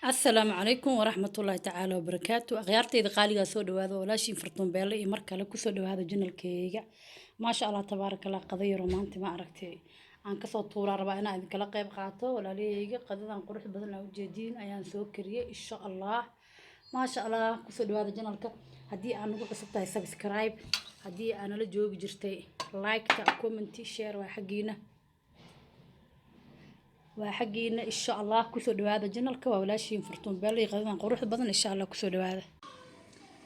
Asalaamu calaykum waraxmatullaahi tacaala wabarakaatu. Akhyaartayda qaaligaa, soo dhawaada. Walaashiin Fartuun Beelle iyo mar kale kusoo dhawaada channelkeyga. Maasha Allah, tabaaraka Allah. Qada yaro maanta ma aragtay aan kasoo tuuraa, rabaa inaan idinkala qeyb qaato, walaalahayga. Qadadan qurux badan aa ujeediin ayaan soo kariyey, insha Allah. Maasha Allah, kusoo dhawaada channelka. Haddii aan nagu cusub tahay, subscribe. Haddii aa nala joogi jirtay, like-ta, comment, share waa xaggiina, waa xaggiina, insha Allah. Kusoo dhawaada channelka. Waa walaashiin Fartuun Beelle iyo qadadan quruxda badan, insha Allah. Kusoo dhawaada,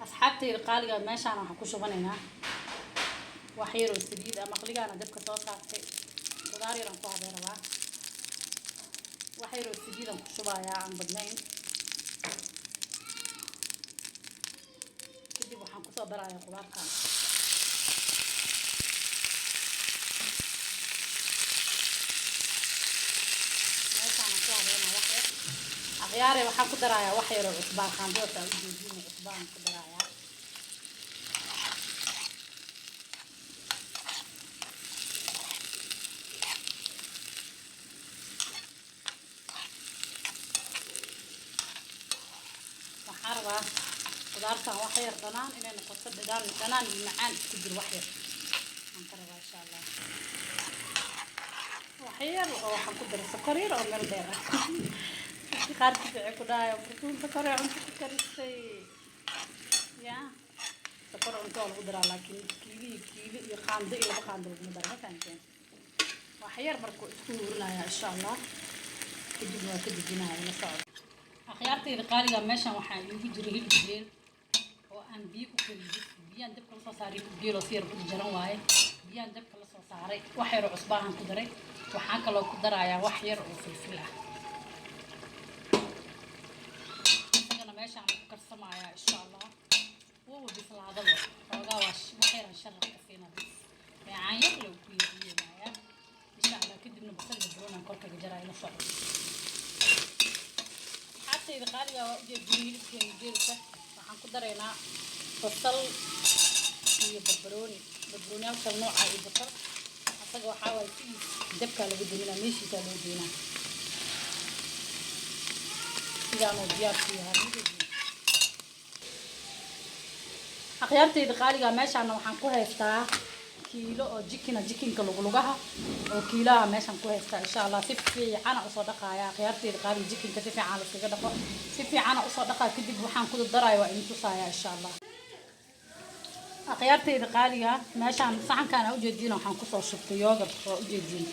asxaabtayda qaaliga. Meeshaan waxaan ku shubanaynaa wax yaroo saliid ah. Maqligaana dabka soo saartay, qudaar yaraan ku habee rabaa. Wax yaroo saliidaan ku shubayaa, aan badnayn. Kadib waxaan kusoo darayaa qudaartan. Meeshaan ku habeynaa wax yar, akhyaare. Waxaan ku darayaa wax yaroo cusbaan, qaandada aa ujeediin, cusbaan ku darayaa. Waxaan rabaa qudaartan wax yar dhanaan inay noqoto, dhanaan dhanaan iyo macaan isku jiro wax yar aan ka rabaa, insha Allah. Wax yar oo waxaan ku daray sokor yar oo meel dheer ah. Dadka qaarkiis waxay ku dhahayaa, "Fartuun, sokor ee cunto ku karisay." Ya, sokor cunto waa lagu daraa, laakiin kiilo iyo kiilo iyo qaando iyo laba qaando laguma daro, ma fahanteen? Wax yar markuu isku huurinayaa, insha Allah, kadibna waa ka dejinaya. La socdo, akhyaartayda qaaliga. Meeshan waxaa iigu jira hilib geel oo aan biyo ku kariyey. Biyaan dabka lasoo saaray, hilib geel oo si yar u jaran waaye. Biyaan dabka lasoo saaray, wax yar oo cusbaahan ku daray. Waxaan kaloo ku darayaa wax yar oo filfil ah. Isagana meeshaan ku karsamayaa, insha Allah. Wuuba bislaadaba xoogaa, waa wax yaraan sharaq ka siina bis, meecaan yar lagu ku yeemayaa, insha Allah. Kadibna basal barbarooni aan korkaga jaraya. La socdo, asxaabtayda qaaliga. Waa ujeedin hilibkeena geelka. Waxaan ku daraynaa basal iyo barbarooni, barbarooniyaal kala nooca iyo basal. Asaga waxaa waaye sidiis dabkaa lagu daminaa, meeshiisaa loo deynaa, sidaanuu diyaar ku yahay. Akhyaartayda qaaliga, meeshaana waxaan ku haystaa kiilo oo chicken ah, chickenka luglugaha oo kiilaha meeshaan ku haystaa, insha Allah. Si fiicana usoo dhaqaaya, akhyaartayda qaaliga. Chickenka si fiican la iskaga dhaqo, si fiicana usoo dhaqaa. Kadib waxaan ku daraya waa idin tusaaya, insha Allah. Akhyaartayda qaaliga, meeshaan saxankaan aa ujeediin waxaan kusoo shubtay yogurt. Waa ujeediin,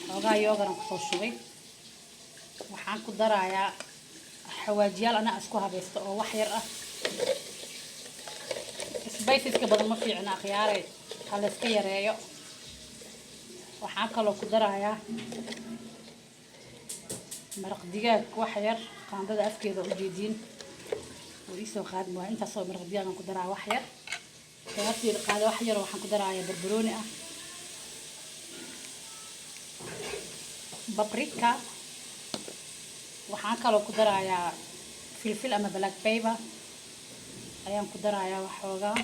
xoogaa yogurt aan kusoo shubay. Waxaan ku darayaa xawaajiyaal anaa isku habaysta oo wax yar ah. Spiceska badan ma fiicna, akhyaare, ha la iska yareeyo. Waxaan kaloo ku darayaa maraq digaag wax yar, qaandada afkeeda ujeediin oo iisoo qaadin waa intaasoo maraq digaag aan ku darayaa wax yar. Afkeeda qaada wax yar. Waxaan ku darayaa barbarooni ah, paprika. Waxaan kaloo ku darayaa filfil ama black pepper ayaan ku darayaa waxoogaa,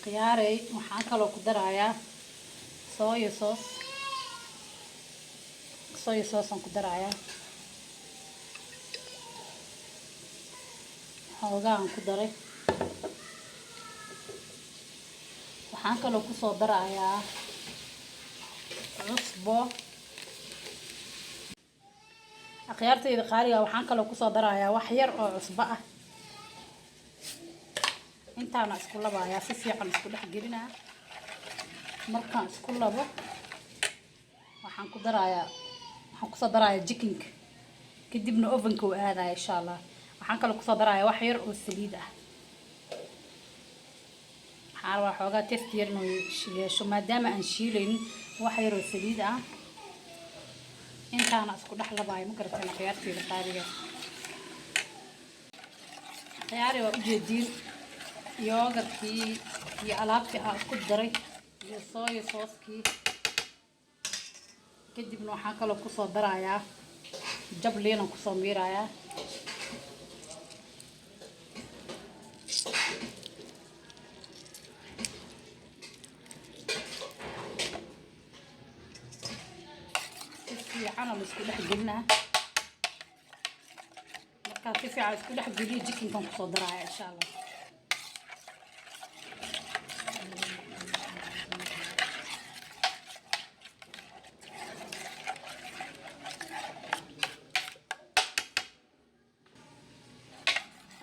khiyaarey. Waxaan kaloo ku darayaa soya sauce, soya sauce aan ku darayaa, xoogaa aan ku daray. Waxaan kaloo kusoo darayaa cusbo, akhyaartayda qaaliga. Waxaan kaloo kusoo darayaa wax yar oo cusbo ah. Intaana isku labayaa, si fiican isku dhex gelinaa. Markaan isku labo, waxaan ku darayaa, waxaan kusoo darayaa chickenka. Kadibna ovenka uu aadaya, insha Allah. Waxaan kaloo kusoo darayaa wax yar oo saliid ah. Waxaan rabaa xoogaa taste yar inuu yeesho, maadaama aan shiilaynin. Wax yar oo saliid ah. Intaana isku dhex labaayo, ma garateen, akhyaarteyda qaaliga? Akhyaari, waa ujeediin yogurtkii iyo alaabtii aan isku daray iyo soya saucekii. Kadibna waxaan kaloo kusoo darayaa jab liinan kusoo miirayaa. Si fiicana laisku Isku dhex gelinaa. Markaa si fiican isku dhex geliyo, chickenkan kusoo daraaya, insha Allah.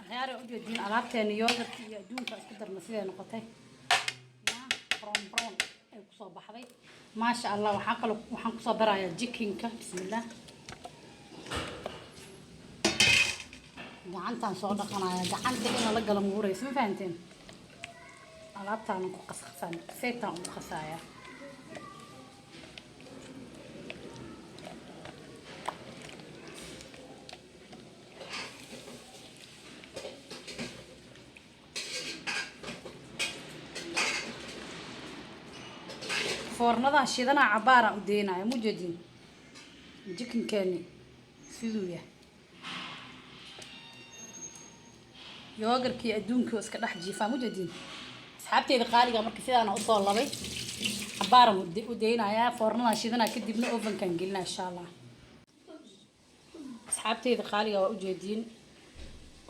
Akhyaar, ujeediin alaabteena yogurtka iyo adduunka isku darna siday noqotay. Ya brown brown ay kusoo baxday, maasha Allah. Waxaa kaloo waxaan kusoo darayaa chickenka. Bismillah, gacantaan soo dhaqanaya. Gacanta in lala galo muuraysa, ma fahanteen? Alaabtaanan ku qasqasaan, saytaan ugu qasaaya. Foornadan shidanaa, cabaaraan u deynaya. Mujeedin chickenkeeni siduu yahay, yogurtkii adduunkii oo iska dhex jiifaa, mujeedin, asxaabteyda qaaliga. Marka sidaana usoo labay, cabaaran u deynayaa, foornadan shidanaa, kadibna ovenkan gelinaa, insha Allah. Asxaabteyda qaaliga, waa ujeediin,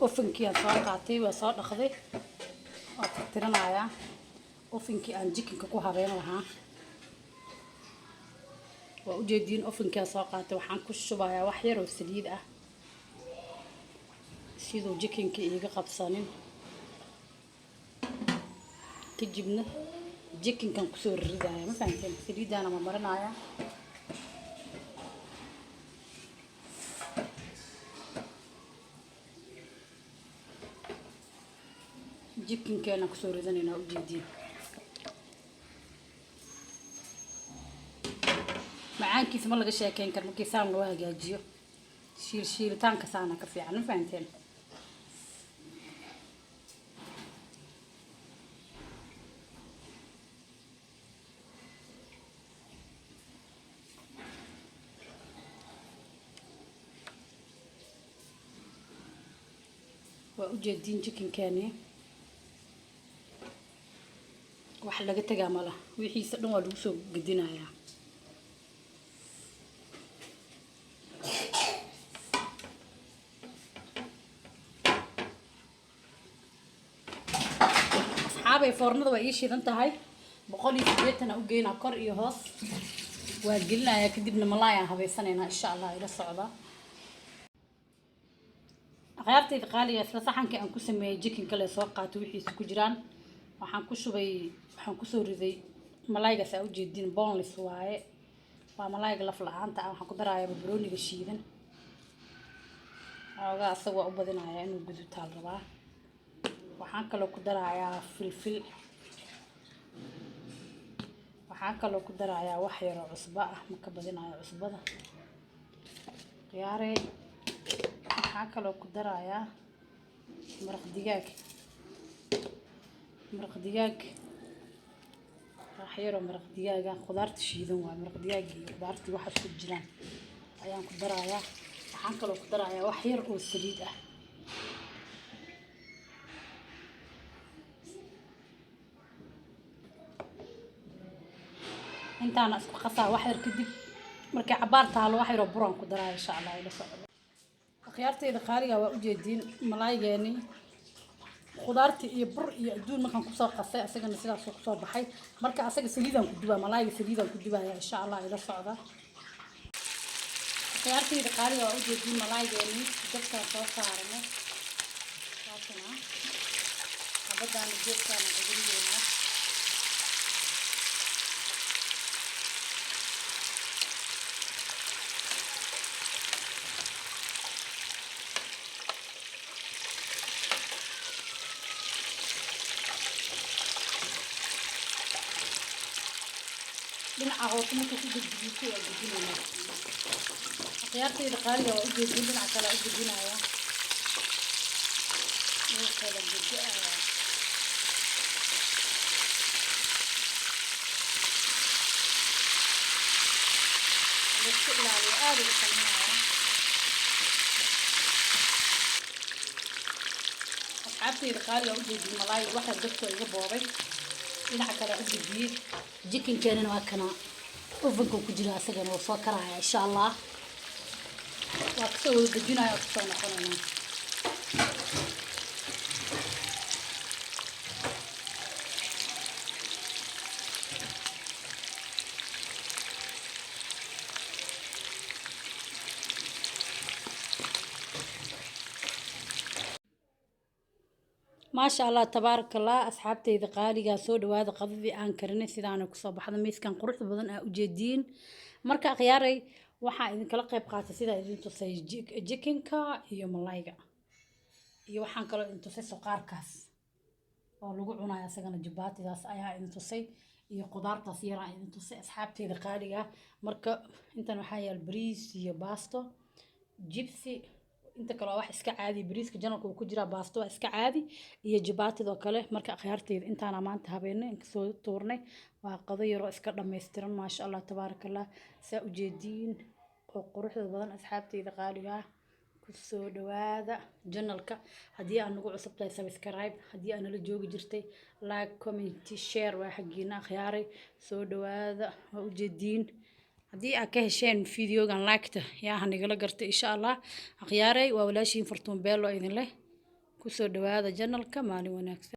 ovenkii aan soo qaatay, waa soo dhaqday, waa tirtiranayaa ovenkii aan chickenka ku habeyn lahaa. Waa ujeediin, ovenkii aan soo qaatay. Waxaan ku shubayaa wax yar oo saliid ah siduu chickenkii iiga qabsanin. Kadibna chickenkan kusoo ridaya, ma fahanteen? Saliidaana ma marinaya. Chickenkeena kusoo ridanaynaa, ujeediin. Macaankiisa ma laga sheekeyn karo markii saan loo hagaajiyo. Shiil shiilitaanka saana ka fiican, ma fahanteen? Waa ujeediin chickenkeeni, wax laga tegaa mala, wixiisa dhan waa lagu soo gedinayaa. Asxaabay, foornada waa ii shidan tahay, 180 u geynaa, kor iyo hoos waa gelinayaa. Kadibna malaay aan habeysanaynaa, insha Allah. Ila socda, akhyaartayda qaaliga. Isla saxankii aan ku sameeyey chickenka le soo qaatay, wixiisa ku jiraan waxaan ku shubay, waxaan kusoo riday malaaygaas aa ujeedin. Boneless waaye, waa malaayga laf la-aanta ah. Waxaan ku darayaa barbarooniga shiidan xoogaa, asaga waa u badinayaa, inuu guduutaal rabaa. Waxaan kaloo ku darayaa filfil, waxaan kaloo ku darayaa wax yaroo cusbo ah, ma ka badinayo cusbada, khiyaarey. Waxaan kaloo ku darayaa maraq digaag, maraq digaag, wax yaroo maraq digaaga, khudaarta shiidan waaye. Maraq digaag iyo khudaartii waxa isku jiraan ayaan ku darayaa. Waxaan kaloo ku darayaa wax yar oo saliid ah. Intaana isku qasaa wax yar. Kadib markay cabaar taalo, wax yaroo buraan ku daraya, insha Allah. Ila socdo, akhyaartayda qaaliga. Waa ujeediin malaaygeeni, khudaartii iyo bur iyo adduun markaan kusoo qasay, asagana sidaasuu kusoo baxay. Marka asaga saliidaan ku dubaa, malaayga saliidaan ku dubaya, insha Allah. Ila socda, akhyaartayda qaaliga. Waa ujeediin malaaygeeni, dabkaan soo saaranay, saasuna xabadaana geedkaana qagrigeena. Dhinaca hoose markuu ku gudguduuto waa gudinaynaa, akhyaartayda qaaliga. Waa ujeedin, dhinaca kale u gudinaya, wuu kala gogo-ayaa. Laisku ilaaliyo, aada ugu sameynaya. Asxaabtayda qaaliga, ujeedin malaay waxa dabka iga boobay, dhinaca kale u gudbiyey. Chickenkeenana waa kana, ovenka ku jira, asagana waa soo karaya, insha Allah. Waa kusoo wada dejinaya, kusoo noqonayna. Maasha Allah, tabaaraka Allah. Asxaabteyda qaaligaa, soo dhawaada. Qadadii aan karinay sidaana kusoo baxda, miiskan quruxda badan aa ujeediin. Marka akhyaaray, waxaa idinkala qayb qaatay sidaa idin tusay chickenka iyo malayga, iyo waxaan kaloo idin tusay suqaarkaas oo lagu cunayo asagana. Jabaatidaas ayaa idin tusay iyo qudaartaas yaraan idin tusay, asxaabteyda qaaliga ah. Marka intan waxaa yaal bariis iyo baasto, jibsi. Inta kale waa wax iska caadi. Bariiska janalka uu ku jiraa, baasto waa iska caadi iyo jabaatidoo kale. Marka akhyaarteyda, intaana maanta habeenay inkasoo tuurnay. Waa qado yaroo iska dhammaystiran, maasha Allah, tabaaraka Allah, saa ujeediin oo quruxda badan. Asxaabteyda qaaliga ah, kusoo dhawaada channelka. Haddii aad nagu cusub tahay, subscribe. Haddii aad nala joogi jirtay, like, comment, share waa xaggiina. Akhyaaray, soo dhawaada. Waa ujeediin. Haddii aad ka hesheen videogan, liketa yaa hanigala gartay, insha Allah. Akhyaaray, waa walaashiin Fartuun Beelo idin leh, kusoo dhawaada channelka. Maalin wanaagsan.